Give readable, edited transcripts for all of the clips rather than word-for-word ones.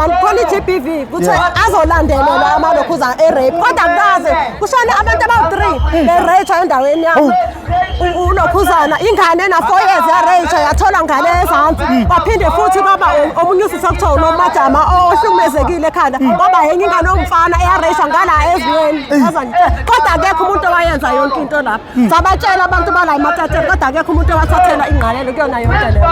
labantu khona i-GBV kuthiwe azolandelelwa amalokhuza e-rape, kodwa kukaze kushone abantu abawu-3 be-rape endaweni yami. Ulokhuzana ingane ena-4 years ya-rape, yatholwa ngale ezansi. Kwaphinde futhi kwaba omunye usisi okuthiwa uNomajama ohlukumezekile ekhanda, kwaba yenye ingane yomfana eya-rape ngala ezweni. Azangitshela, kodwa akekho umuntu owayenza yonke into lapha. Sabatshela abantu bala eMatateni, kodwa akekho umuntu owathathela ingqalelo kuyona yonke leyo.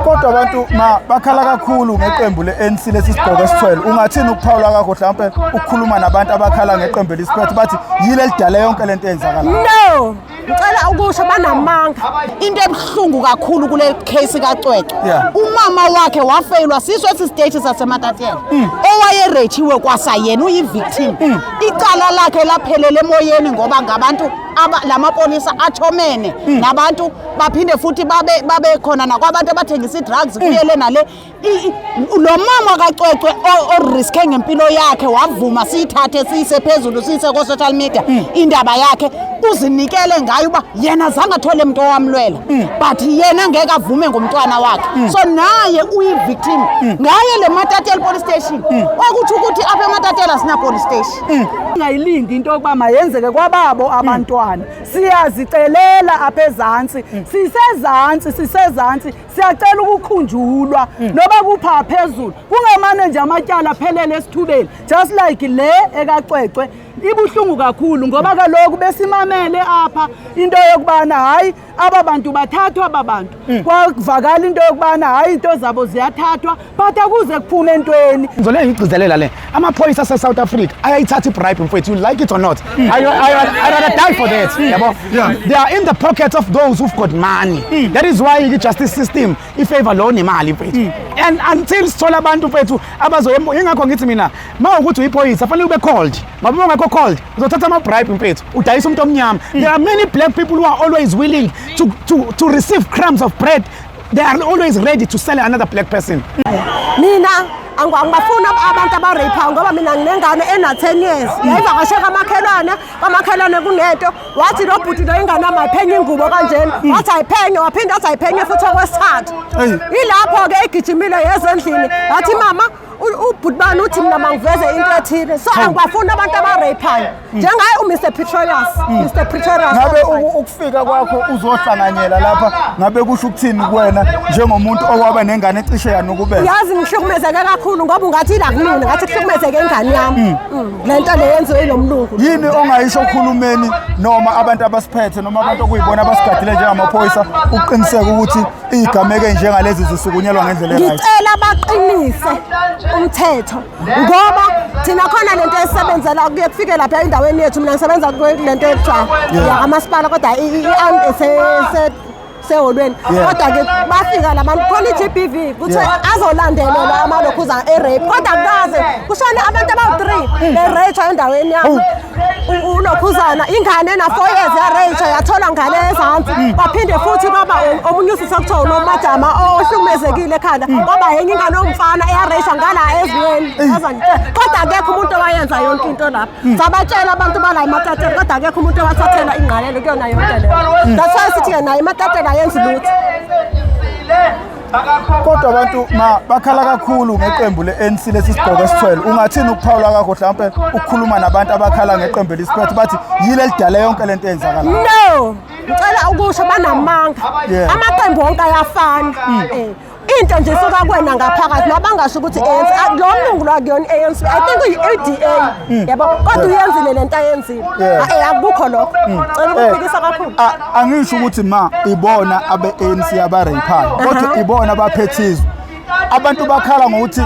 Kodwa abantu ma bakhala kakhulu ngeqembu le-ANC lesi sigqoko esithwele. Ungathini ukuphawula kwakho, mhlawumpe ukukhuluma nabantu abakhala ngeqembu elisiphethe, bathi yile elidale yonke lento eyenzakalayo? No, ngicela ukusho, banamanga. Into ebuhlungu kakhulu kule case kaCwecwe, umama wakhe wafeyilwa siso esi state saseMatatiele owaye-rape-iwe kwasa yena uyi-victim. Icala lakhe laphelela emoyeni ngoba ngabantu lamapolisa achomene nabantu, baphinde futhi babe khona nakwabantu abathengisa ii-drugs kuyele nale. Lo mama kaCwecwe o-risk-e ngempilo yakhe wavuma siyithathe siyise phezulu, siyise ko-social media indaba yakhe, uzinikele ngayo uba yena zange athole mntu owamlwela, but yena ngeke avume ngomntwana wakhe, so naye uyi-victim ngaye. Le Matatiele police station, kwakutsho ukuthi apha eMatatiele asina police station. Ungayilindi into yokuba mayenzeke kwababo abantwana. Siyazicelela apha ezantsi, sisezantsi, sisezantsi, siyacela ukukhunjulwa noba kupha phezulu, kungamane nje amatyala aphelele esithubeni, just like le ekaCwecwe. Ibuhlungu kakhulu ngoba kaloku besimamele apha into yokubana hayi, aba bantu bathathwa, aba bantu kwavakala into yokubana hayi, into zabo ziyathathwa, but akuze kuphume entweni. Ngizole ngigcizelela le, amaphoyisa ase-South Africa ayayithatha i-bribe, mfowethu, you like it or not. I rather die for that, yabo. They are in the pockets of those who've got money. That is why i-justice system i-favor lo nemali, mfethu, and until sithola abantu, mfethu, abazoye. Ingakho ngithi mina, ma ukuthi uyiphoyisa, fanele ube cold, ngoba uma ungekho cold uzothatha ama-bribe, mfethu, udayisa umuntu omnyama. There are many black people who are always willing to receive crumbs of bread. They are always ready to sell another black person. Mina angibafuni abantu aba-rape, ngoba mina nginengane ena-10 years, yayivakashe kamakhelwane. Kwamakhelwane kunento, wathi lo bhuti lo, ingane yami ayiphenye ingubo kanjena. Wathi ayiphenye, waphinde wathi ayiphenye futhi okwesithathu. Ilapho-ke egijimile yezendlini, wathi, "Mama, ubhuti bani uthi mina mangiveze into ethile." So angibafuni abantu aba-rape-ayo njengaye uMr Pretorius, Mr Pretorius. Ngabe ukufika kwakho uzohlanganyela lapha, ngabe kusho ukuthini kuwena njengomuntu owaba nengane ecishe yanukubeza? Yazi, ngihlukumezeke kakhulu, ngoba ungathi ila kumina ngathi kuhlukumezeke ingane yami. Le nto le yenziwe yilo mlungu. Yini ongayisho kuhulumeni noma abantu abasiphethe noma abantu okuyibona abasigadile njengamaphoyisa ukuqiniseka ukuthi iy'gameko ey'njengalezi zisukunyelwa ngendlela e-right? Ngicela baqinise umthetho, ngoba thina khona lento esebenzela kuye kufike lapha endaweni yethu. Mina ngisebenza kule nto ekuthiwa yakamasipala, kodwa seholweni. Kodwa-ke bafika labantu khona i-GBV kuthiwe azolandelelwa amalokhuza e-rape, kodwa kukaze kushone abantu abawu-3 be-rape endaweni yami. Ulokhuzana ingane ena-4 years ya-rape, yatholwa ngale ezansi. Kwaphinde futhi kwaba omunye usisi okuthiwa uNomajama ohlukumezekile ekhanda, kwaba yenye ingane yomfana eya-rape ngala ezweni. Azangitshela, kodwa akekho umuntu owayenza yonke into lapha. Sabatshela abantu bala eMatatele, kodwa akekho umuntu owathathela ingqalelo kuyona yonke leyo. That's why sithi-ke nayo iMatatele ayenzi lutho. Kodwa abantu ma bakhala kakhulu ngeqembu le-ANC lesi sigqoko esithwele. Ungathini ukuphawula kwakho, mhlawumpe ukukhuluma nabantu abakhala ngeqembu elisiphethe, bathi yile elidale yonke lento eyenzakalayo? No, ngicela ukusho, banamanga. Amaqembu wonke ayafana. Into nje isuka kuwena ngaphakathi. Nabangasho ukuthi ANC, lo mlungu lo akuyona i-ANC, I think uyi-DA, yabo, kodwa uyenzile lento ayenzile. Akukho lokho, cela ukuphikisa kakhulu. Angisho ukuthi ma ibona abe-ANC aba-rape-ayo, kodwa ibona abaphethe izwe. Abantu bakhala ngokuthi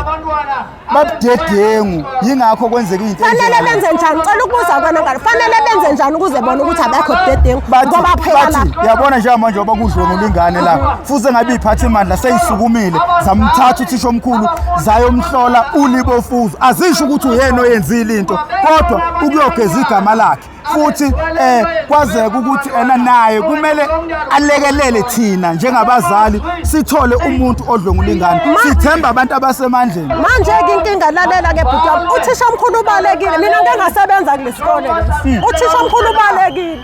babudedengu, yingakho kwenzeka into Fanele enjengale. benze njani? Cela ukubuza kwena ngane, fanele benze njani ukuze bona ukuthi abekho budedengu? Bathi Ngoba phela bathi la yabona, njengamanje ngoba kudlwengulwa ingane la, futhi ngabe iy'phathimandla seyisukumile zamthatha uthisha omkhulu, zayomhlola ulibofuzo, azisho ukuthi uyena oyenzile into, kodwa ukuyogeza igama lakhe. Futhi kwazeka ukuthi ena naye kumele alekelele thina njengabazali sithole umuntu odlwengula ingane. Sithemba abantu abasemandleni. Manje-ke inkinga, lalela-ke bhuti wami, uthisha omkhulu ubalekile. Mina ngeke ngasebenza kule sikole lesi. Uthisha omkhulu ubalekile.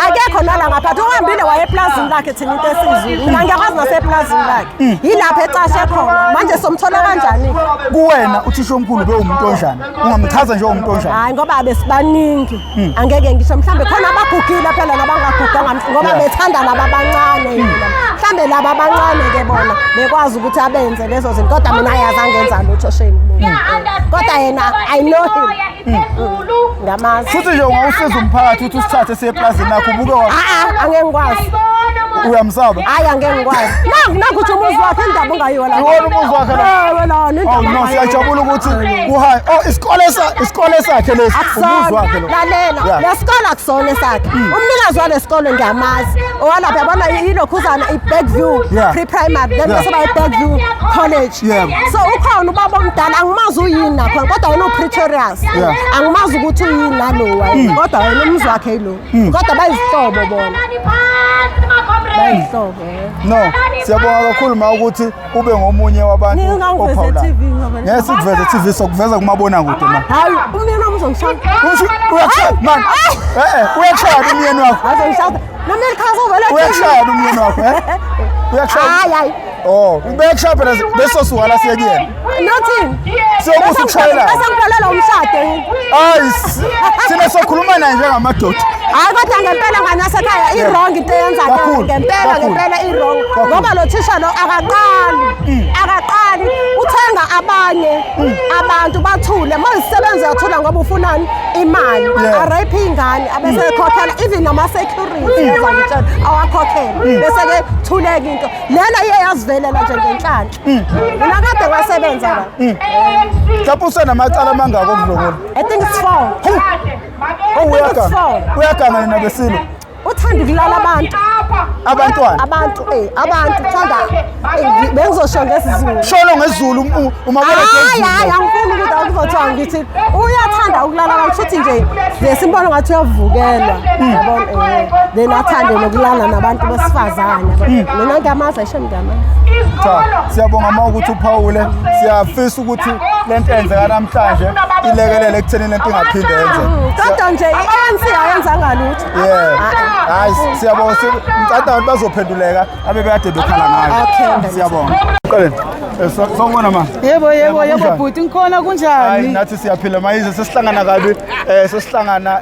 Akekho nala ngaphathi, uhambile waye eplazini lakhe. Thina into esizulu, mina ngiyakwazi naseplazini lakhe, yilapho ecashe khona. Manje somthola kanjani? Kuwena uthisha omkhulu bewumuntu onjani? Ungamchaza njengomuntu onjani? Hayi, ngoba besibaningi, angeke ngisho. Mhlambe khona abagugile phela nabangaguganga, ngoba bethanda laba abancane yena. Mhlambe laba abancane-ke bona bekwazi ukuthi abenze lezo zinto, kodwa mina ayazi angenza lutho, shame. Kodwa yena, I know him, ngamazi. Futhi nje ungawusiza umphakathi ukuthi usithathe siye eplazini lakho ubuke A-a, angeke ngikwazi. Uyamsaba? Hayi, angeke ngikwazi. Nangu ukuthi umuzi wakhe, indaba ungayiwa la. Iwona umuzi wakhe la? Ewe, lona. Oh no, siyajabula ukuthi kuhayi. Oh, isikole sakhe lesi. Umuzi wakhe lo. Lalela, lesikole akusona esakhe. Umnikazi walesikole ngiyamazi, owalapha, yabona, ilokhuzana i-Backview pre-primary, then bese ba i-Backview College. So ukhona ubaba omdala, angimazi uyini nakhona, kodwa yena uPretorius. Angimazi ukuthi uyini nalowa, kodwa yena umuzi wakhe yilo, kodwa bayizihlobo bona, bayizihlobo. No, siyabonga kakhulu ma ukuthi ube ngomunye wabantu Ningangiveze ophawulayo. TV ngoba- Ngeke sikuveze TV, sokuveza kumabonakude ma. Hayi, umyeni wami uzongishaya. Uyakushaya man. Uyakushaya umyeni wakho. Azongishaya noma elikhaza uvele. Uyakushaya umyeni wakho, eh? Uyakushaya. Hayi, hayi. Oh, ubeyakushaya phela, besosuka la siye kuyena. Nothing. Siyokusa ukushayela. Bese ngiphelelwa umshado yini? Hayi, thina sokhuluma naye njengamadoda. Hayi, kodwa ngempela ngane yasekhaya, i-wrong into eyenzakala. Kakhulu, Ngempela. Kakhulu. Ngempela i-wrong. Kakhulu. Ngoba lo thisha lo akaqali, akaqali. Uthenga abanye abantu bathule, uma izisebenzi yathula ngoba ufunani? Imali. A-rape iy'ngane, abese ekhokhela even nama-security, ezangitshela awakhokhele, bese-ke thuleka into lena iye yazivelela nje ngenhlanhla. Mina kade ngasebenza la. Mhlawumbe usenamacala amangako okudlwengula? I think it's four. Oh, I think it's uyaganga. four. Uyaganga nina besilo. Uthanda ukulala abantu. Abantwana. Abantu, abantu uthanda, bengizosho ngesiZulu. Sholo ngesiZulu, umabona. Hayi, hayi, angifuni ukuthi akuzothiwa ngithi uyathanda ukulala abantu, futhi nje simbona ngathi uyavukela, yabona, then athande nokulala nabantu besifazane, yabona. Mina ngiyamazi, ayisho, ngiyamazi. Cha, siyabonga ma ukuthi uphawule. Siyafisa ukuthi lento eyenzeka namhlanje ilekelele ekutheni lento ingaphinde yenzeke. Kodwa nje i-ANC ayenzanga lutho. Yeah. Hayi, siyabonga. Ngicabanga abantu bazophenduleka abebekade bekhala ngayo. Okay. Siyabonga. Qale. Sawubona ma. Yebo, yebo, yebo. Kunjani? Bhuti, ngikhona. Hayi, Kunjani? nathi siyaphila mayize sesihlangana kabi, sesihlangana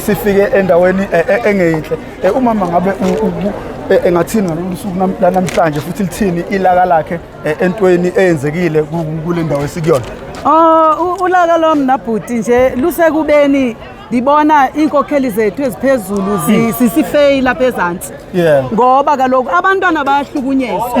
sifike endaweni engeyinhle. Umama ngabe engathini ngalolu suku lanamhlanje, futhi lithini ilaka lakhe entweni eyenzekile kule ndawo esikuyona? Oh, ulaka lwami nabhuti nje lusekubeni ndibona iinkokheli zethu eziphezulu zisifeyila lapha ezantsi. Ngoba kaloku abantwana bayahlukunyezwa,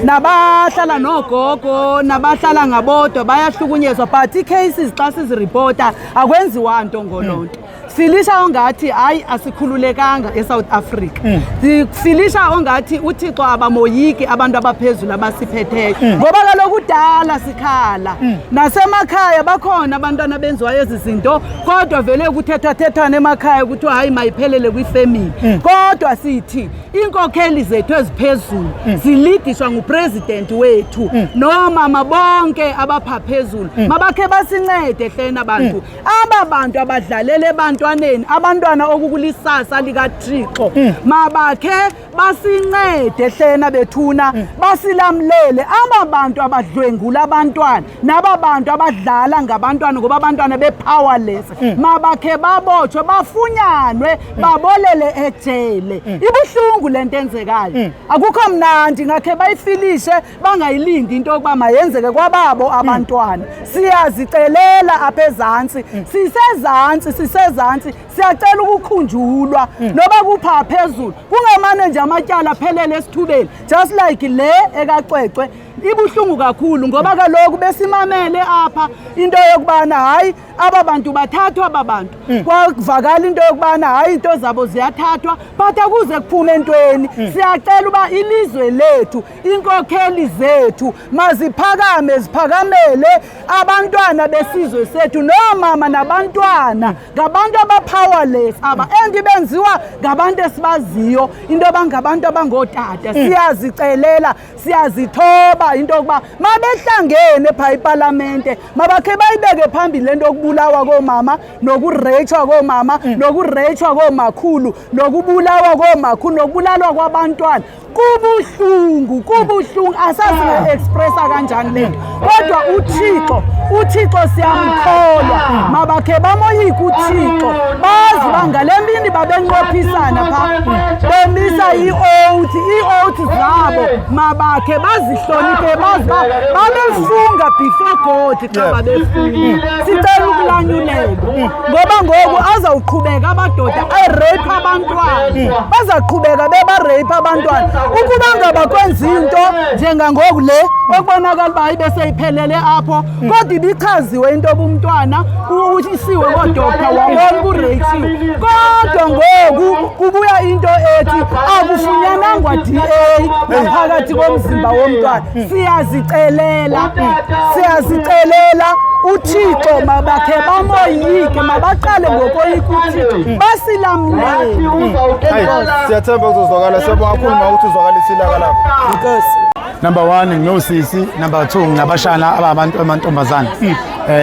nabahlala nogogo nabahlala ngabodwa bayahlukunyezwa, but ii-cases xa siziripota akwenziwa nto ngoloo nto. Filisha ongathi hayi, asikhululekanga eSouth Africa. Sifilisha ongathi uThixo abamoyiki abantu abaphezulu abasiphetheyo, ngoba kaloku kudala sikhala nasemakhaya, bakhona abantwana abenziwayo ezi zinto, kodwa vele kuthethwathethwana emakhaya kuthiwa hayi, mayiphelele kwifemili. Kodwa sithi iinkokheli zethu eziphezulu zilidishwa ngupresident wethu noomama bonke abapha phezulu, mabakhe basincede hlena bantu, aba bantu abadlalele ebantwaneni, abantwana okukulisasa likaThixo, mabakhe basincede hlena bethuna, basilamlele aba bantu abadlwengula abantwana naba bantu abadlala ngabantwana, ngoba abantwana be-powerless. Mabakhe babotshwe, bafunyanwe, babolele ejele. Ibuhlungu le nto enzekayo, akukho mnandi. Ngakhe bayifilishe, bangayilindi into yokuba mayenzeke kwababo abantwana. Siyazicelela apha ezantsi, sisezantsi, sisezantsi, siyacela ukukhunjulwa noba kupha phezulu, kungamane nje amatyala aphelele esithubeni, just like le ekacwecwe. Ibuhlungu kakhulu ngoba kaloku besimamele apha into yokubana hayi, aba bantu bathathwa, aba bantu kwavakala into yokubana hayi, into zabo ziyathathwa, but akuze kuphume entweni. Siyacela uba ilizwe lethu, iinkokheli zethu maziphakame, ziphakamele abantwana besizwe sethu, noomama nabantwana. Ngabantu abapowerless aba, and benziwa ngabantu esibaziyo into yoba ngabantu abangootata. Siyazicelela, siyazithoba into yokuba mabehlangene phaa ipalamente, mabakhe bayibeke phambili le nto yokubulawa koomama, nokureyitshwa koomama, nokureyitshwa koomakhulu, nokubulawa koomakhulu, nokubulalwa kwabantwana. Kubuhlungu, kubuhlungu, asazi nga-expressa kanjani le nto, kodwa uThixo, uThixo siyamkholwa. Mabakhe bamoyike uThixo, bazi uba ngale mini babenqophisana phaa bemisa ii-oath, ii-oath zabo mabakhe bazihloniphe, bazi uba babefunga before God xa babefunga. Sicela ukulanyulelwa ngoba ngoku azawuqhubeka amadoda ereyipha abantwana, bazaqhubeka bebareyipha abantwana. Ukuba ngaba kwenza into njengangoku le okubonakala uba ibe seyiphelele apho, kodwa ibichaziwe into yoba umntwana isiwe koodokta, wabona uba ureyithiwe, kodwa ngoku kubuya into ethi akufunyanangwa DNA ngaphakathi komzimba womntwana. Siyazicelela, siyazicelela, uThixo mabakhe bamoyike, mabaqale ngokoyika uThixo, basilamlele. Hayi, siyathemba kuzozwakala. Siyabonga kakhulu ma ukuthi uzwakalise ilaka lakho. Inkosi. Number 1, nginosisi. Number 2, nginabashana ababantu amantombazane.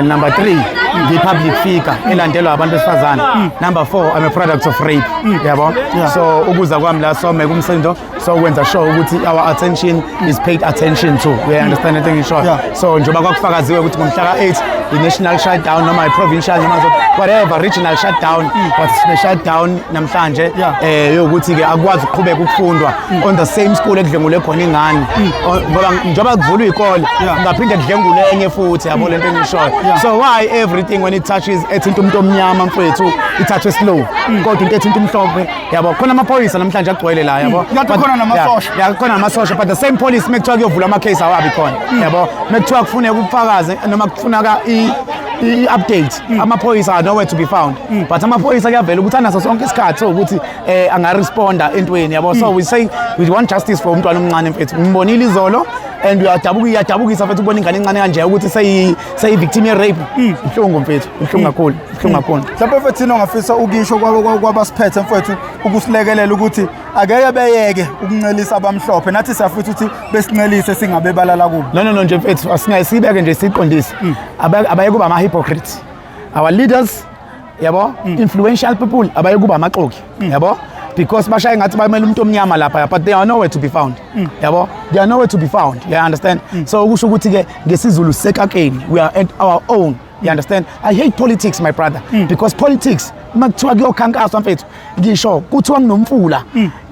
Number 3, ngi-public figure elandelwa abantu besifazane. Number 4, I'm a product of rape, yabo. So ukuza kwami la some kumsindo, so kwenza sure ukuthi our attention is paid attention to. We understand anything ngisho? So njengoba kwakufakaziwe ukuthi ngomhla ka-8 i-national shutdown noma i-provincial noma whatever regional shutdown, but sine shutdown namhlanje yokuthi ke akwazi ukuqhubeka ukufundwa on the same school ekudlengulwe khona ingane. Ngoba njengoba kuvulwa iy'kole kungaphinde kudlengulwe enye futhi, yabo lento engishoyo. So why everything when it touches ethinta umuntu omnyama, mfowethu, ithathwe slow, kodwa into ethinta umhlophe, yabo, khona amaphoyisa namhlanje agcwele la, yabo? Ngathi khona namasosha. Yeah, khona namasosha, but the same police mekuthiwa kuyovulwa ama-case awabi khona, yabo. Mekuthiwa kufuneka ubufakazi noma kufuneka i-update, amaphoyisa are nowhere to be found, but amaphoyisa kuyavela ukuthi anaso sonke isikhathi sokuthi angaresponda entweni, yabo. So we say we want justice for umntwana omncane, mfethu. Ngimbonile izolo and uyadabuka, iyadabukisa, mfethu, ukubona ingane encane kanje ukuthi seyi-victim ye-rape. Ibuhlungu, mfethu, ibuhlungu kakhulu, ibuhlungu kakhulu. Mhlawumbe, mfethu, thina ongafisa ukisho kwabasiphethe, mfethu, ukusilekelela ukuthi akeke beyeke ukuncelisa abamhlophe, nathi siyafisa ukuthi besincelise singabe balala kubo. No, no, no, nje mfethu, asingaye sibeke nje, siqondise. Abaye kuba ama-hypocrites, our leaders, yabo, influential people, abaye kuba amaxoki, yabo, because bashaye ngathi bamele umuntu omnyama lapha, but they are nowhere to be found, yabo, they are nowhere to be found, you understand? So kusho ukuthi ke ngesiZulu sisekakeni, we are at our own, you understand? I hate politics, my brother, because politics, uma kuthiwa kuyokhankaswa, mfethu, ngisho kuthiwa kunomfula,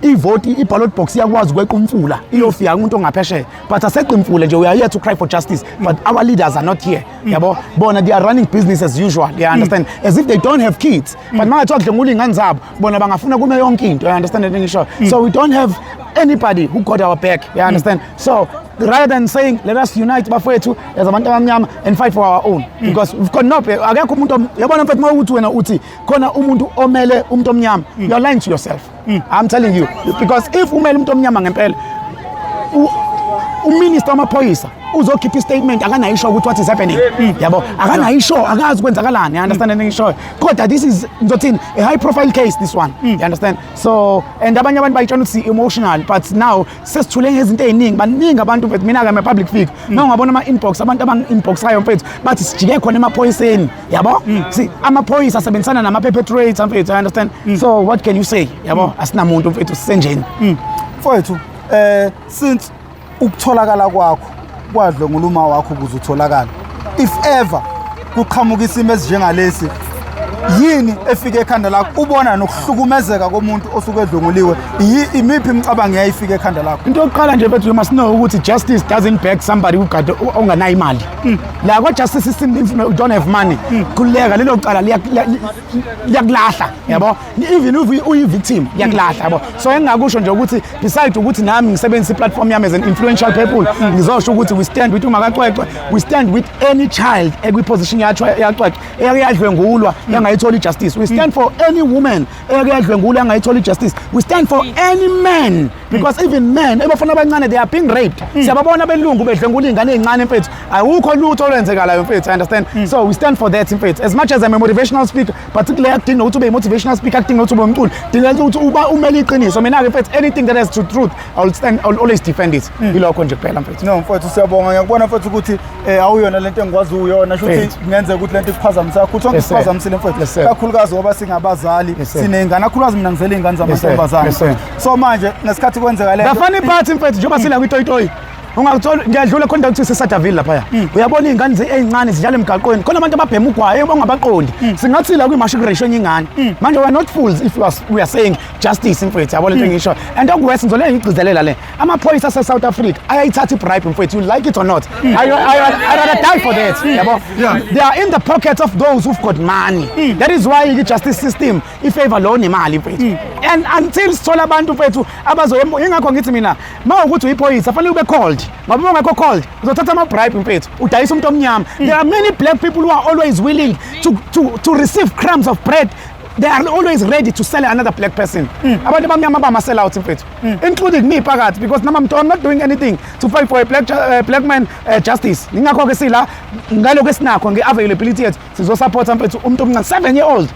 ivoti, i-ballot box iyakwazi ukweqa umfula iyofika kumuntu ongaphesheya, but aseqa imfula nje. We are here to cry for justice, but our leaders are not here, yabo. Bona they are running business as usual, you understand, as if they don't have kids, but mangathiwa kudlengula iy'ngane zabo, bona bangafuna kume yonke into, you understand what ngisho? So we don't have anybody who got our back, you understand? So rather than saying let us unite, bafowethu, as abantu abamnyama and fight for our own, because we've got no, akekho umuntu yabona, mfethu, uma ukuthi wena uthi khona umuntu omele umuntu omnyama, you are lying to yourself, I'm telling you, because if umele umuntu omnyama ngempela, uminister wamaphoyisa uzokhipha istatement, akanayo isho ukuthi what is happening, yabo, akanayo isho, akazi kwenzakalani, you understand engishoyo? Kodwa this is, ngizothini, a high profile case, this one, you understand? So and abanye abantu bayitshela ukuthi emotional, but now sesithule ngezinto ey'ningi, baningi abantu, mfethu. Mina-ke I'm a public figure. Uma ungabona ama-inbox, abantu abangi-inboxayo, mfethu, bathi sijike khona emaphoyiseni, yabo. Si amaphoyisa asebenzisana nama-perpetrator, mfethu, you understand? So what can you say, yabo? Asinamuntu, mfethu, sisenjeni. Mfowethu, since ukutholakala kwakho kwadlwengula uma wakho ukuze utholakala, if ever kuqhamuka isimo esinjengalesi Yini efike ekhanda lakho ubona nokuhlukumezeka komuntu osuke edlwenguliwe? Imiphi imicabango eyayifika ekhanda lakho? Into yokuqala nje, mfethu, you must know ukuthi justice doesn't back somebody who got onganayo imali. La kwa justice system, if you don't have money, khululeka, lelo cala liyakulahla, yabo, even if uyi-victim, liyakulahla, yabo. So engingakusho nje ukuthi beside ukuthi nami ngisebenzisa i-platform yami as an influential people, ngizosho ukuthi we stand with uMakaCwecwe, we stand with any child ekwi-position yaCwecwe eyake yadlwengulwa yangayitholi i-justice. We stand for any woman eyake yadlwengulwa yangayitholi i-justice. We stand for any man, because even men, ebafana abancane, they are being raped. Siyababona abelungu bedlwengula iy'ngane ey'ncane, mfethu. Awukho lutho olwenzekalayo, mfethu, I understand. So we stand for that, mfethu. As much as I'm a motivational speaker, but kule kudinga ukuthi ube i-motivational speaker, kudinga ukuthi ube umculi, kudinga ukuthi uba umele iqiniso. Mina-ke, mfethu, anything that has to truth, I will stand, I will always defend it. Yilokho nje kuphela, mfethu. No, mfowethu, siyabonga. Ngiyakubona, mfowethu, ukuthi awuyona lento engikwazi uyona. Sho ukuthi Mfethu. kungenzeka ukuthi lento ikuphazamisa kakhulu. Sonke Yes, sir. siphazamisile, mfowethu. Yes, sir. Kakhulukazi ngoba singabazali, Yes, sir. siney'ngane. Kakhulukazi mina ngizele iy'ngane Yes, sir. zamantombazane. Yes, sir. So manje ngesikhathi kwenzeka lento The funny part, mfethu, njengoba sila kwitoyitoyi, ungakuthola ngiyadlula khona kuthiwa sesadaville laphaya, uyabona iy'ngane ey'ncane zidlala emgaqweni, khona abantu ababhema ugwayi ongabaqondi. Singathi la kwimashi kureyishwe enye ingane. Manje we are not fools if we are saying justice, mfethu, yabo lento engisho. And okuwesi ngizole ngigcizelela le, amaphoyisa ase-South Africa ayayithatha i-bribe, mfethu, you like it or not. I rather die for that, yabo. They are in the pockets of those who've got money. That is why i-justice system i-favor lo nemali, mfethu. And until sithola abantu, mfethu, abazoye, ingakho ngithi mina uma ukuthi uyiphoyisa fanele ube cold, ngoba uma ungekho cold uzothatha ama-bribe, mfethu, udayisa umuntu omnyama. There are many black people who are always willing to receive crumbs of bread. They are always ready to sell another black person. Abantu abamnyama bama-sellouts, mfethu, including me phakathi, because nama I'm not doing anything to fight for a black man justice. Ingakho-ke sila ngalokhu esinakho nge-availability yethu, sizosupporta, mfethu, umuntu omncane, 7 year old,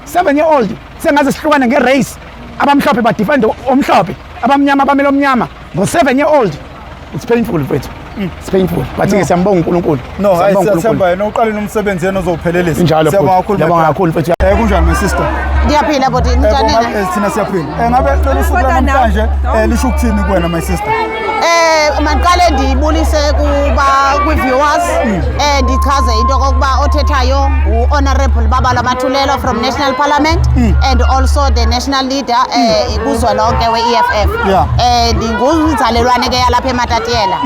7 year old. Sengaze sihlukane nge-race, abamhlophe badefende omhlophe, abamnyama bamele omnyama ngo-7 year old. It's painful, mfethu, it's painful, but-ke siyambonga uNkulunkulu. No, hayi, Siyambonga uNkulunkulu. siyathemba yena uqalile umsebenzi, yena ozowuphelelisa. Injalo, Siyabonga futhi. kakhulu. Ngiyabonga kakhulu, mfethu. Kunjani, my sister? Ndiyaphila, bhuti, ninjani na? Thina siyaphila. Ngabe lolu suku lanamhlanje lisho ukuthini kuwena, my sister? Mandiqale ndibulise kuba kwi-viewers, ndichaze into okokuba othethayo ngu-Honorable Babalo Mathulelo from National Parliament and also the national leader kuzwelonke we-EFF. Ndingumzalelwane ke yalapha eMatatiela.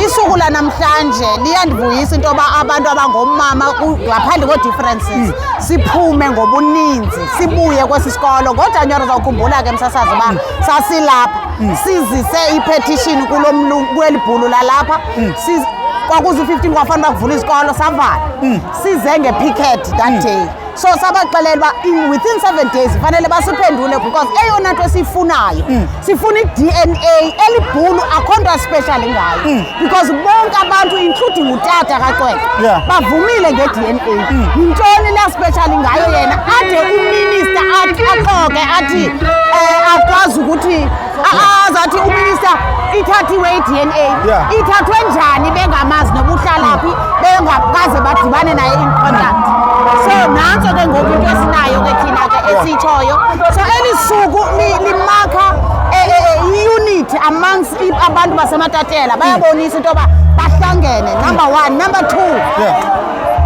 Isuku lanamhlanje liyandivuyisa into yoba abantu abangomama ngaphandle koo-differences siphume ngobuninzi, sibuye kwesi sikolo. NgoJanuwari uzawukhumbula ke, msasazi, uba sasilapha sizise i-petition kulo mlungu kweli bhulu lalapha. Kwakuzi-15 kwafanele uba kuvula izikolo, savala, size nge-picket that day. So sabaxelela uba within 7 days fanele basiphendule, because eyona nto esiyifunayo, sifuna i-DNA. Elibhulu akho nto special ngayo, because bonke abantu, including utata kaCwecwe, bavumile nge-DNA. Yintoni la special ngayo yena ade u-minister athi axoke, athi akwazi ukuthi azathi u-minister ithathiwe i-DNA? Ithathwe njani bengamazi noba uhlala phi, bengakaze badibane naye in contact? So nantso ke ngoku into esinayo ke thina ke esiyitshoyo. So eli suku limakha i-unity amongst abantu baseMatatela. Bayabonisa into yoba bahlangene, number one. Number two,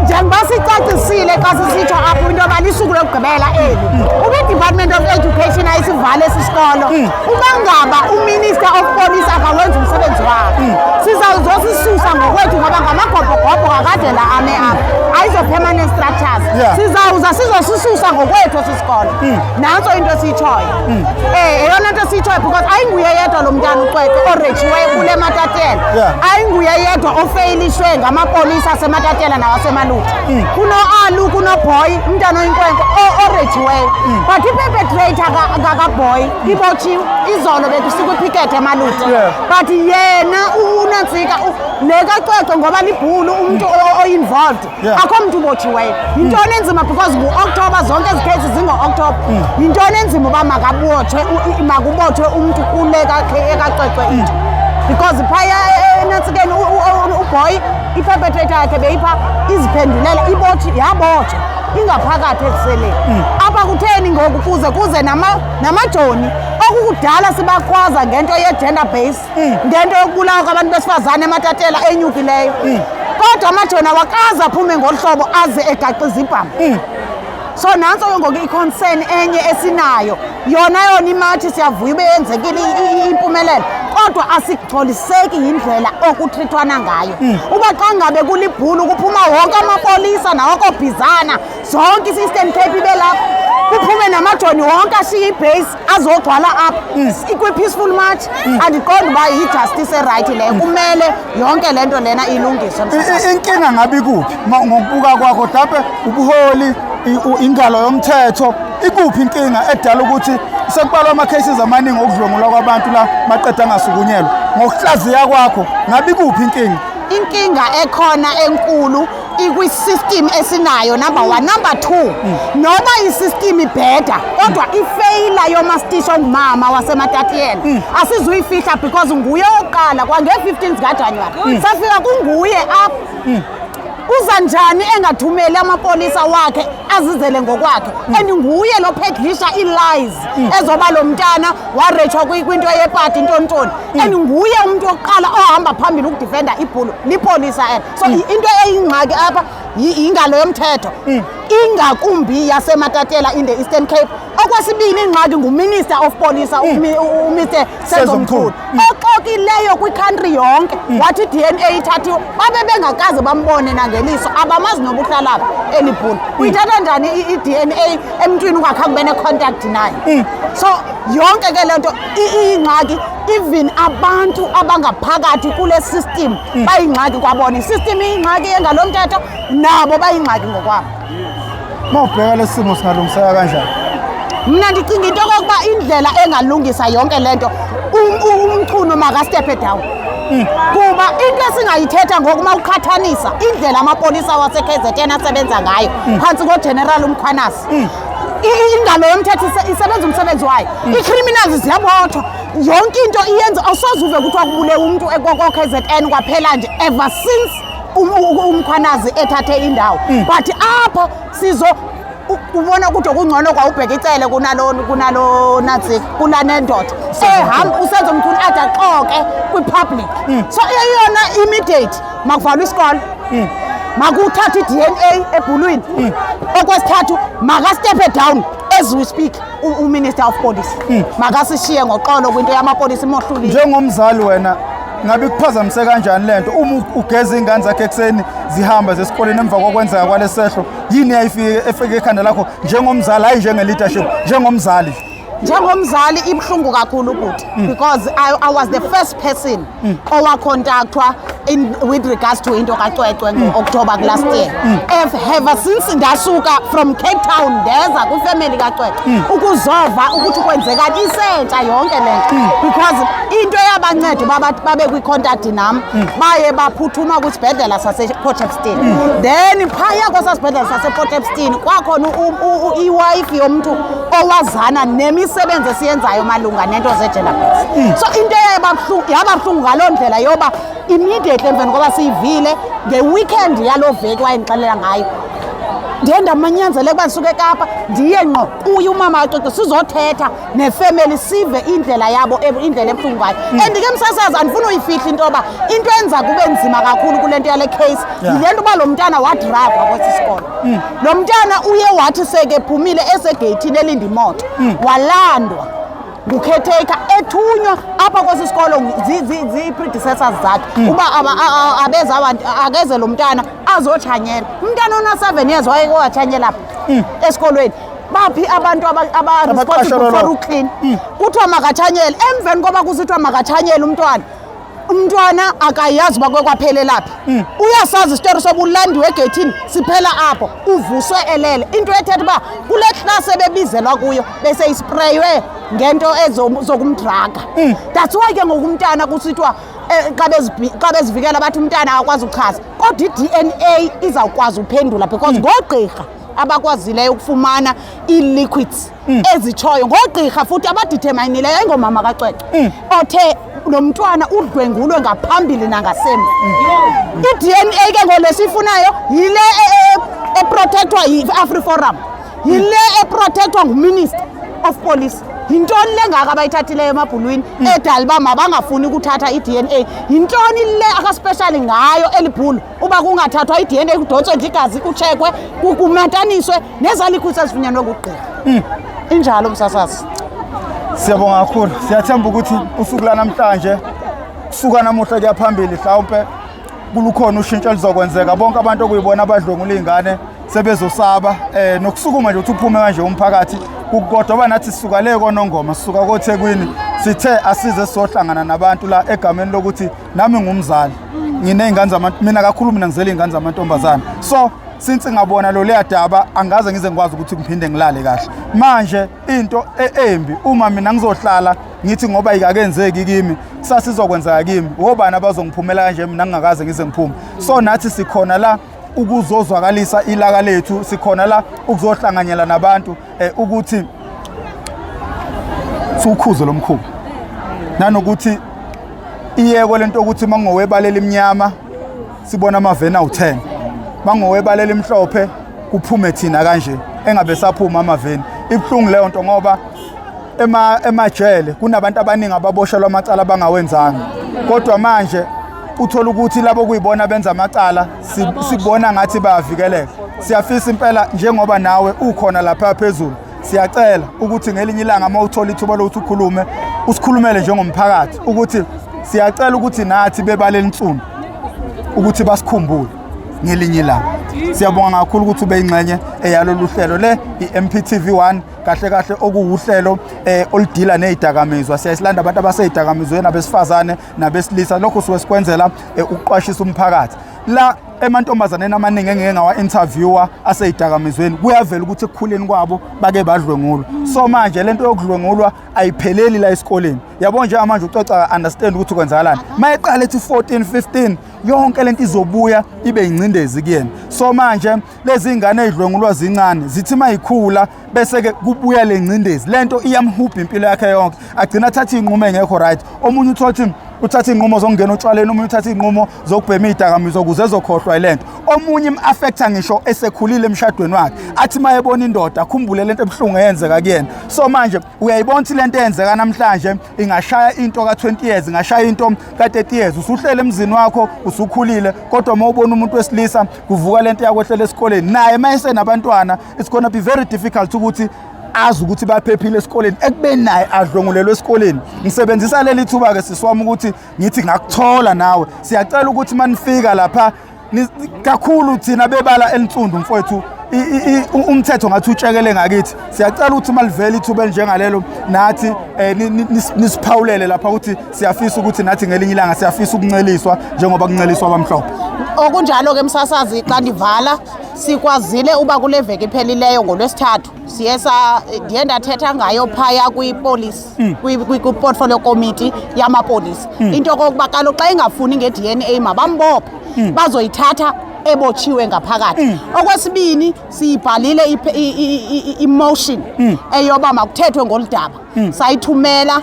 njengoba sicacisile xa sisitsho apho into yoba lisuku lokugqibela eli, uba i-Department of Education ayisivale esi sikolo, uba ngaba u-minister of police akawenzi umsebenzi wakhe, sizawuzosisusa ngokwethu, ngoba ngamagobhogobho kakade la ame apha, ayizo-permanent structures. Sizawuza sizosisusa ngokwethu esi sikolo. Nantso into esiyitshoyo, eyona nto esiyitshoyo, because ayinguye yedwa lo mntana uCwecwe orejiweyo kule Matatela. Ayinguye yedwa ofeyilishwe ngamapolisa aseMatatela nawasemaluti. Kuno-Alu, kunoBoy, umntana oyinkwenkwe orejiweyo, but i-perpetrator kaBoy ibotshiwe izolo, bekusikwi-picket eMaluti. But yena unantsika le kaCwecwe, ngoba libhulu, umntu o-involved, akho mntu ubotshiweyo. Yintoni enzima? Because ngu-October, zonke ezi cases zingo-October. Yintoni enzima uba makabotshwe makubotshwe umntu kule ekaCwecwe into? Because phaya enantsikeni uBoy, i-perpetrator yakhe beyipha iziphendulela, ibotshi yabotshwa, ingaphakathi eziseleni. Apha kutheni ngoku kuze kuze namajoni okukudala sibakhwaza ngento ye-gender base, ngento yokubulawa kwabantu besifazane eMatatela enyukileyo, kodwa amajoni awakaze aphume ngolu hlobo aze egaxa izibhamu. So nantso ke ngoku i-concern enye esinayo. Yona yona imathi siyavuya ube yenzekile impumelelo, kodwa asigcoliseki yindlela okutrithwana ngayo. Uba xa ngabe kulibhulu kuphuma wonke amapolisa nawakobhizana, zonke i-Eastern Cape ibe lapha, kuphume namajoni wonke ashiye ibheyisi azogcwala apha ikwi-peaceful march. Andiqondi uba yi-justice e-right leyo. Kumele yonke le nto lena ilungiswe. Inkinga ngabe ikuphi ngokubuka kwakho? Mhlawumbe ubuholi, ingalo yomthetho, ikuphi inkinga edala ukuthi sekubalwa ama-cases amaningi okudlwengulwa kwabantu la maqeda angasukunyelwa? Ngokuhlaziya kwakho, ngabe ikuphi inkinga? Inkinga ekhona enkulu ikwi-system esinayo, number one. Number two, noba i-system ibheda, kodwa ifeyila yomasitishi ongumama waseMatatiyela asizuyifihla, because nguye oqala kwange-15 zikaJanuwari safika kunguye apha. Uza njani engathumeli amapolisa wakhe, azizele ngokwakhe? And nguye lo peddlisha ii-lies ezoba lo mntana wareyitshwa kwinto yepati, ntontoni, and nguye umntu wokuqala ohamba phambili ukudifenda ibhulu lipolisa elo. So into eyingxaki apha yingalo yomthetho, ingakumbi yaseMatatela in the Eastern Cape. Okwesibini, ingxaki nguMinister of Police, uMr Senzo Mchunu, oxokileyo kwi-country yonke wathi i-DNA ithathiwe, babe bengakaze bambone nangeliso, abamazi noba uhlalaphi eli bhulu. Uyithatha njani i-DNA emntwini ungakhange ube ne-contact naye? So yonke ke le nto iyingxaki. Even abantu abangaphakathi kule system bayingxaki kwabona. I-system iyingxaki engalo mthetho, nabo bayingxaki ngokwabo. Uma ubheka lesi simo, singalungiseka kanjani? Mna ndicinga into okokuba indlela engalungisa yonke le nto, uMchunu maka-step-e down, kuba into esingayithetha ngoku, uma uqhathanisa indlela amapolisa wase-KZN asebenza ngayo phantsi koGeneral uMkhwanazi, ingalo yomthetho isebenza umsebenzi wayo, ii-criminals ziyabotshwa, yonke into iyenza. Awusoze uve kuthiwa kubulewe umntu ko-KZN kwaphela nje ever since uMkhwanazi ethathe indawo. But apha sizo ubona ukuthi kungcono kwa ubheka icele kunalo nantsika kulane ndoda ehamba uSenzo Mchunu ade axoke kwi-public. So eyona immediate, makuvalwe isikolo, makuthathwe i-DNA ebhulwini. Okwesithathu, maka-step-e down as we speak uMinister of Police, makasishiye ngoxolo kwinto yamapolisa, imohlulile. Njengomzali wena, ngabe ikuphazamise kanjani lento uma ugeza iy'ngane zakhe ekuseni zihamba zesikoleni emva kokwenzeka kwalesehlo? Yini yayifike efike ekhanda lakho njengomzali, hhayi njenge-leadership, njengomzali? Njengomzali ibuhlungu kakhulu bhuti, because I was the first person owacontactwa in with regards to into kaCwecwe ngo-October last year. If ever since ndasuka from Cape Town ndeza kwifemeli kaCwecwe ukuzova ukuthi kwenzekani, isentsha yonke le nto, because into eyabanceda uba babe kwi-contact nam, baye baphuthuma kwisibhedlela sasePort Shepstone. Then phaya kwesasibhedlela sasePort Shepstone kwakhona iwife yomntu owazana nemisebenzi esiyenzayo malunga nento ze-gender based. So into yababuhlungu ngaloo ndlela yoba immediately emveni koba siyivile nge-weekend yaloo veki wayendixelela ngayo, ndiye ndamanyanzeleka uba ndisuke eKapa ndiye ngqo kuye umama kaCwecwe, sizothetha nefemeli, sive indlela yabo, indlela ebuhlungu ngayo. And ke msasazi, andifuna uyifihla into yoba into enza kube nzima kakhulu kule nto yale case yile nto uba lo mntana wadragwa kwesi sikolo. Lo mntana uye wathi sekephumile esegeyithini elinda imoto, walandwa ngucaretaker ethunywa apha kwesi sikolo zii-predecessors zakhe uba abeze abantu, akeze lo mntana azotshanyela. Umntana ona-7 years wayeke watshanyela apha esikolweni. Baphi abantu aba-responsible Abaqashelwa for lokho? u-clean? Kuthiwa makatshanyele. Emveni koba kusithiwa makatshanyele umntwana, umntwana akayazi uba kwekwaphelelaphi. Uyasazi isitori soba ulandiwe egeyithini, siphela apho, uvuswe elele, into ethetha uba kule klasi ebebizelwa kuyo bese ispreywe ngento zokumdraga. That's why ke ngoku umntana kusithiwa xa bezivikela bathi umntana akakwazi ukuchaza, kodwa i-DNA izawukwazi uphendula, because ngoogqirha abakwazileyo ukufumana ii-liquids ezitshoyo, ngoogqirha futhi abadeterminileyo, ayingomama kaCwecwe othe lo mntwana udlwengulwe ngaphambili nangasemva. I-DNA ke ngole siyifunayo yile eprotectwa yi-AfriForum, yile eprotectwa nguMinister of Police. Yintoni le ngaka abayithathileyo emabhulwini edala uba mabangafuni ukuthatha i-DNA? Yintoni le akaspeshali ngayo eli bhulu uba kungathathwa i-DNA, kudontswe nje igazi, kutshekwe, kumataniswe nezaa liquids ezifunyanwe ngugqirha? Injalo, msasazi. Siyabonga kakhulu. Siyathemba ukuthi usuku lanamhlanje, kusuka namuhla kuya phambili, mhlawumpe kulukhona ushintsho elizokwenzeka. Bonke abantu okuyibona abadlwengula iy'ngane sebezosaba nokusukuma nje ukuthi uphume kanje umphakathi kukodwa. Ba nathi sisuka le koNongoma, sisuka koThekwini, sithe asize sizohlangana nabantu la egameni lokuthi nami ngumzali, nginey'ngane mina kakhulu, mina ngizele iy'ngane zamantombazane. So since ngabona lo leya daba, angaze ngize ngikwazi ukuthi ngiphinde ngilale kahle. Manje into embi, uma mina ngizohlala ngithi ngoba ikakenzeki kimi, kusasa izokwenzeka kimi, obani abazongiphumela kanje mina ngingakaze ngize ngiphume? So nathi sikhona la ukuzozwakalisa ilaka lethu, sikhona la ukuzohlanganyela nabantu ukuthi siwukhuze lo mkhuba, nanokuthi iyekwe lento ukuthi mangowebala elimnyama sibona amaveni awu-10, mangowebala elimhlophe kuphume thina kanje, engabe saphuma amaveni. Ibuhlungu leyo nto ngoba emajele kunabantu abaningi ababoshelwa amacala abangawenzanga, kodwa manje uthola ukuthi labo kuyibona benza amacala sibona ngathi bayavikeleka. Siyafisa impela, njengoba nawe ukhona lapha phezulu, siyacela ukuthi ngelinye ilanga uma uthola ithuba lokuthi ukhulume, usikhulumele njengomphakathi ukuthi siyacela ukuthi nathi bebala elinsundu ukuthi basikhumbule ngelinye ilanga. Siyabonga kakhulu ukuthi ube ingxenye eyalolu hlelo le i-MPTV 1, kahle kahle okuwuhlelo oludila nezidakamizwa. Siyasilanda abantu abaseyidakamizweni, abesifazane nabesilisa. Lokho suke sikwenzela ukuqwashisa umphakathi. La emantombazaneni amaningi engeke ngawa-interviewer aseyidakamizweni, kuyavela ukuthi ekukhuleni kwabo bake badlwengulwa. So manje lento yokudlwengulwa ayipheleli la esikoleni, yabo. Njengamanje ucoca understand ukuthi kwenzakalani. Uma eqala ethi 14 15, yonke lento izobuya ibe ingcindezi kuyena. So manje lezi ngane ey'dlwengulwa zincane zithi uma yikhula bese-ke kubuya le ngcindezi, lento iyamhubha impilo yakhe yonke, agcina athatha iy'nqumo ey'ngekho right. Omunye uthothi uthatha iy'nqumo zokungena otshwaleni, omunye uthatha iy'nqumo zokubhema iy'dakamizwa ukuze ezokhohlwa yile nto. Omunye im-affecta ngisho esekhulile emshadweni wakhe, athi uma ebona indoda akhumbule lento ebuhlungu eyenzeka kuyena. So manje uyayibona ukuthi lento eyenzeka namhlanje ingashaya into ka-20 years, ingashaya into ka-30 years. Usuhlele emzini wakho, usukhulile, kodwa uma ubona umuntu wesilisa kuvuka lento yakwehlela esikoleni. Naye uma esenabantwana, it's gonna be very difficult ukuthi azi ukuthi baphephile esikoleni ekubeni naye adlwengulelwe esikoleni. Ngisebenzisa leli thuba-ke, sisi wami, ukuthi ngithi ngakuthola nawe. Siyacela ukuthi manifika lapha kakhulu thina bebala elinsundu, mfowethu, umthetho ngathi utshekele ngakithi. Siyacela ukuthi malivele ithuba elinjengalelo nathi nisiphawulele lapha ukuthi siyafisa ukuthi nathi ngelinye ilanga siyafisa ukunceliswa njengoba kunceliswa abamhlophe. Okunjalo-ke, msasazi, xa ndivala, sikwazile uba kule veki iphelileyo ngolwesithathu siye sa ndiye ndathetha ngayo phaya kwipolisi, kwi-portfolio committee yamapolisa, into yokokuba kaloku xa engafuni nge-DNA mabambophe, bazoyithatha ebotshiwe ngaphakathi. Okwesibini, siyibhalile i-motion eyoba makuthethwe ngolu daba, sayithumela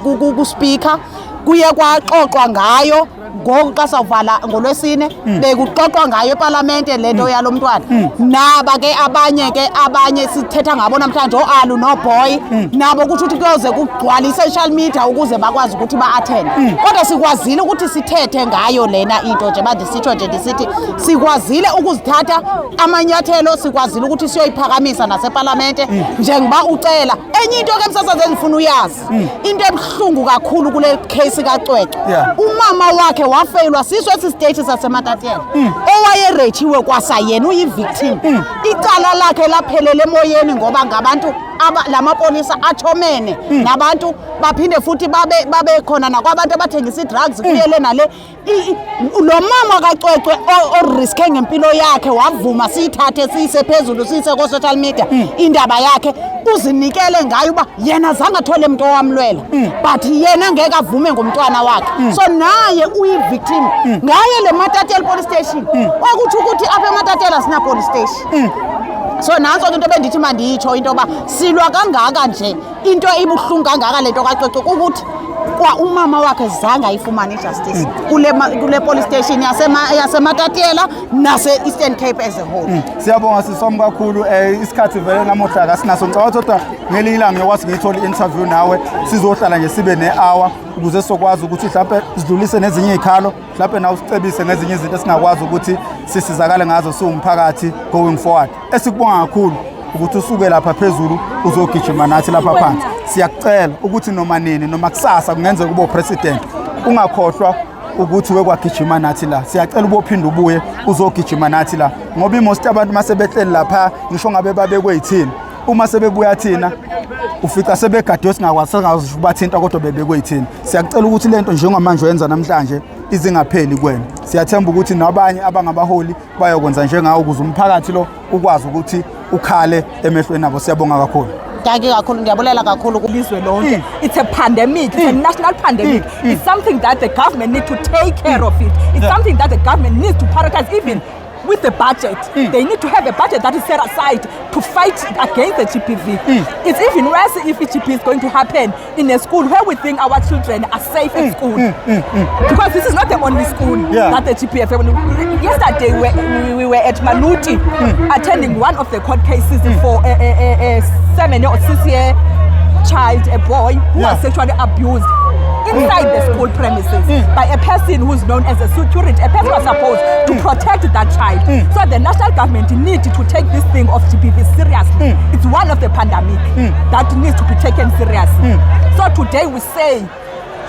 ku-speaker, kuye kwaxoxwa ngayo. Ngoku xa sawuvala ngolwesine bekuxoxwa ngayo epalamente le nto yalo mntwana. Naba ke abanye ke, abanye sithetha ngabo namhlanje, ooAlu nooBoy, nabo kutsho ukuthi kuyoze kugcwale i-social media ukuze bakwazi ukuthi ba-attende, kodwa sikwazile ukuthi sithethe ngayo lena into. Nje bandisitsho nje ndisithi sikwazile ukuzithatha amanyathelo, sikwazile ukuthi siyoyiphakamisa nasepalamente njengoba ucela. Enye into ke, msasazi, endifuna uyazi, into ebuhlungu kakhulu kule case kaCwecwe, umama wakhe wafeyilwa siso esi state saseMatatiele, owayereyipiwe kwasayena uyi-victim. Icala lakhe laphelela emoyeni ngoba ngabantu la mapolisa achomene nabantu, baphinde futhi babe khona nakwabantu abathengisa ii-drugs kuyele nale. Lo mama kaCwecwe oriske ngempilo yakhe wavuma siyithathe siyise phezulu, siyise ko-social media indaba yakhe, uzinikele ngayo uba yena zange athole mntu owamlwela, but yena ngeke avume ngomntwana wakhe. So naye uyi-victim ngaye le Matatiele police station. Kwakutsho ukuthi apha eMatatiele asina police station. So nantso ke into bendithi mandiyitsho, into yoba silwa kangaka nje, into ibuhlungu kangaka le nto kaCwecwe kukuthi Kwa umama wakhe zange ayifumane ijustice kule police station yaseMatatiela nase-Eastern Cape as a whole. Siyabonga siswami kakhulu. Isikhathi vele namuhla akasinaso. Ngicabanga kodwa ngelinye ilanga ngiyokwazi ngiyithole i-interview nawe, sizohlala nje sibe ne-hour ukuze sizokwazi ukuthi mhlawumpe sidlulise nezinye iy'khalo, mhlawumpe nawe usicebise ngezinye izinto esingakwazi ukuthi sisizakale ngazo siwumphakathi going forward. Esikubonga kakhulu ukuthi usuke lapha phezulu uzogijima nathi lapha phansi. Siyakucela ukuthi noma nini, noma kusasa kungenzeka ube upresident, ungakhohlwa ukuthi wekwagijima nathi la. Siyacela ubophinda ubuye uzogijima nathi la, ngoba imost abantu mase behleli lapha, ngisho ngabe babekwe yithina, uma sebebuya thina ufica sebegadiwe, singakwazi singazi ubathinta, kodwa bebekwe yithina. Siyacela ukuthi lento njengamanje oyenza namhlanje izingapheli kuwena. Siyathemba ukuthi nabanye abangabaholi bayokwenza njengawo ukuze umphakathi lo ukwazi ukuthi ukhale emehlweni abo. Siyabonga kakhulu. Dankie kakhulu, ndiyabulela kakhulu. Ilizwe lonke, it's a pandemic, it's a national pandemic. It's something that the government need to take care of it. It's something that the government needs to prioritize, even with the budget. They need to have a budget that is set aside to fight against the GBV. It's even worse if GBV is going to happen in a school where we think our children are safe at school. Because this is not the only school that the GBV. Yesterday we were at Maluti attending one of the court cases for a 7 or 6 year child, a boy who was sexually abused inside the school premises by a person who's known as a security, a person who was supposed to protect that child. So the national government need to take this thing of GBV seriously. It's one of the pandemic that needs to be taken seriously. So today we say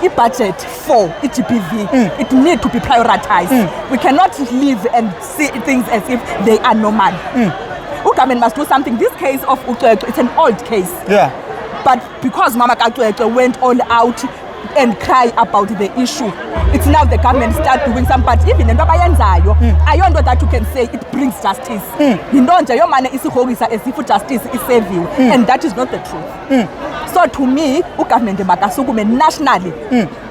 i-budget for i-GBV, it need to be prioritized. We cannot live and see things as if they are normal. Government must do something. This case of uCwecwe, it's an old case. But because Mama kaCwecwe went all out and cry about the issue, it's now the government start doing some, but even into abayenzayo ayonto that you can say it brings justice. Yinto nje yomane isigrogrisa as if justice iseviwe, and that is not the truth. So to me, ugovernment makasukume nationally,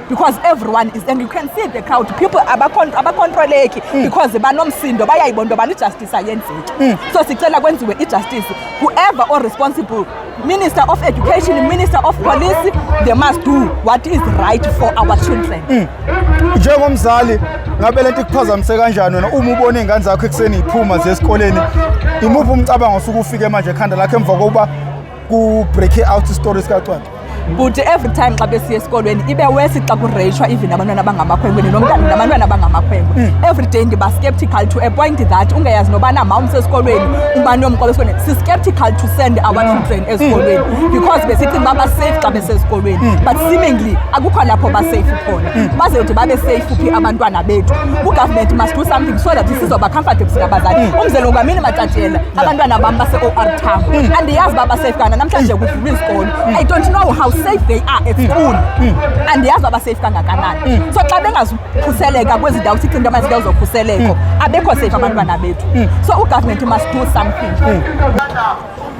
because everyone is, and you can see the crowd, people abacontroleki because banomsindo, bayayibona into yobana ijustice ayenzeki. So sicela kwenziwe ijustice. Whoever or responsible, minister of education, minister of police, they must do what is right for our children. Njengomzali, ngabe lento ikuphazamise kanjani wena uma ubona iy'ngane zakho ekuseni iphuma ziye esikoleni? Imuphi umcabango osuke ufike manje ekhanda lakho emva kokuba ku-break out stories kaCwecwe? But every time xa besiya esikolweni ibe worse xa kureyishwa even abantwana abangamakhwenkwe nomntana nabantwana abangamakhwenkwe. Every day ndiba skeptical to a point that ungayazi nobana ma umsesikolweni ubani yomqobo esikolweni. Si-skeptical to send our children esikolweni because besicinga uba basafe xa besesikolweni, but seemingly akukho lapho basafe khona. Bazewuthi babe safe phi abantwana bethu? Ugovernment must do something so that sizoba comfortable singabazali. Umzelo ngamini Matatiela, abantwana bam base-OR Tambo, andiyazi uba basafe kana. Namhlanje kuvulwa izikolo, I don't know how safe they are at school. Andiyazi uba basafe kangakanani. So xa bengazukhuseleka kwezi ndawo sicinga into yoba zindawo zokhuseleko, abekho safe abantwana bethu. So ugovernment must do something.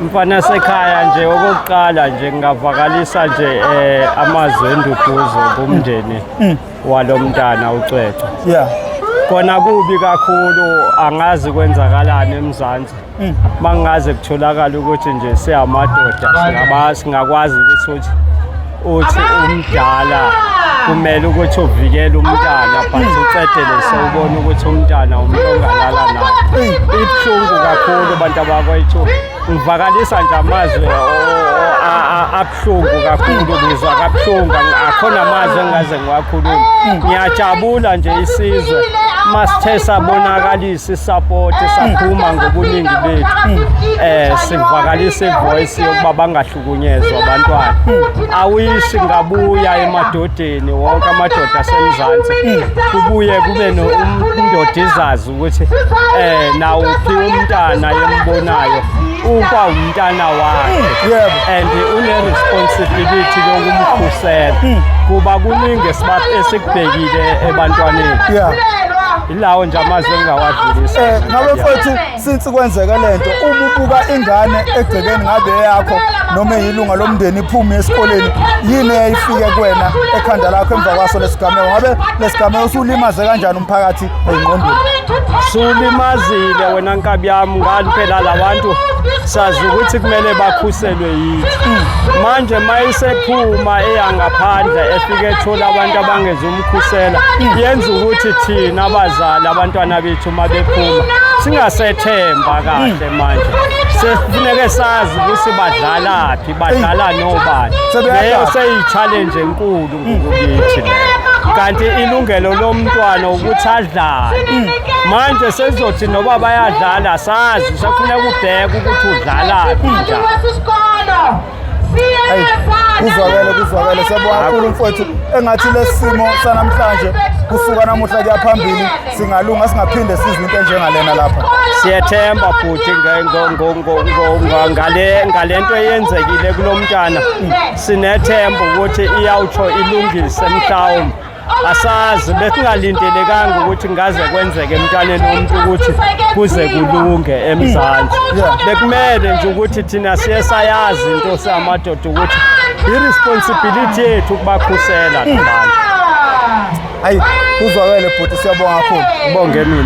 Mfana sekhaya, nje okokuqala nje ngingavakalisa nje amazwi enduduzo kumndeni walomntana uCwecwe. Kona kubi kakhulu, angazi kwenzakalani eMzansi. Mangaze kutholakala ukuthi nje siyamadoda singaba singakwazi ukuthi uthi umdala kumele ukuthi uvikele umntana, but ucedele sewubona ukuthi umntana umuntu ongalala naye. Ibuhlungu kakhulu, bantu abakwethu. Ngivakalisa nje amazwi abuhlungu kakhulu, ngizwa kabuhlungu, akhona amazwi engingaze ngiwakhulume. Ngiyajabula nje isizwe masithe sabonakalisa isupport, saphuma ngobuningi bethu, sivakalisa ivoice yokuba bangahlukunyezwa abantwana. Awishi ngabuya emadodeni wonke amadoda aseMzansi, kubuye kube indoda izazi ukuthi nawuphi umntana yembonayo ukwa umntana wakhe and une-responsibility yokumkhusela, kuba kuningi esikubhekile ebantwaneni. Ilawo nje amazwi engingawadlulisa. Ngabe mfowethu, since kwenzeke lento, uma ubuka ingane egcekeni, ngabe yakho noma eyilunga lomndeni, iphume esikoleni, yini eyayifike kuwena ekhanda lakho emva kwaso lesigameko? Ngabe lesigameko usulimaze kanjani umphakathi ey'ngqondweni? Sulimazile wena nkabi yami. Ngani phela labantu sazi ukuthi kumele bakhuselwe yithi. Manje mayisephuma eya ngaphandle, efike ethola abantu abangezumkhusela, yenza ukuthi thina abazali, abantwana bethu uma bephuma singasethemba kahle. Manje sekufuneke sazi ukuthi badlalaphi, badlala nobani. Sebeyadlala. Leyo seyi-challenge enkulu ngokukithi leyo. Kanti ilungelo lomntwana ukuthi adlale. Manje sezothi noba bayadlala, sazi sekufuneka ubheke ukuthi udlalaphi, njani. Hayi, kuzwakele, kuzwakele. Siyabonga kakhulu mfowethu. Engathi lesi simo sanamhlanje, kusuka namuhla kuya phambili, singalunga, singaphinde sizwe into enjengalena lapha. Siyethemba bhuti ngale nto eyenzekile kulo mntana. Sinethemba ukuthi iyawutsho ilungise mhlawumbe. Asazi, besingalindelekanga ukuthi ngaze kwenzeke emntwaneni womuntu ukuthi kuze kulunge eMzansi. Bekumele nje ukuthi thina siye sayazi into singamadoda ukuthi i-responsibility yethu ukubakhusela labantu. Hayi, kuzwakele bhuti, siyabonga kakhulu. Bonge mina.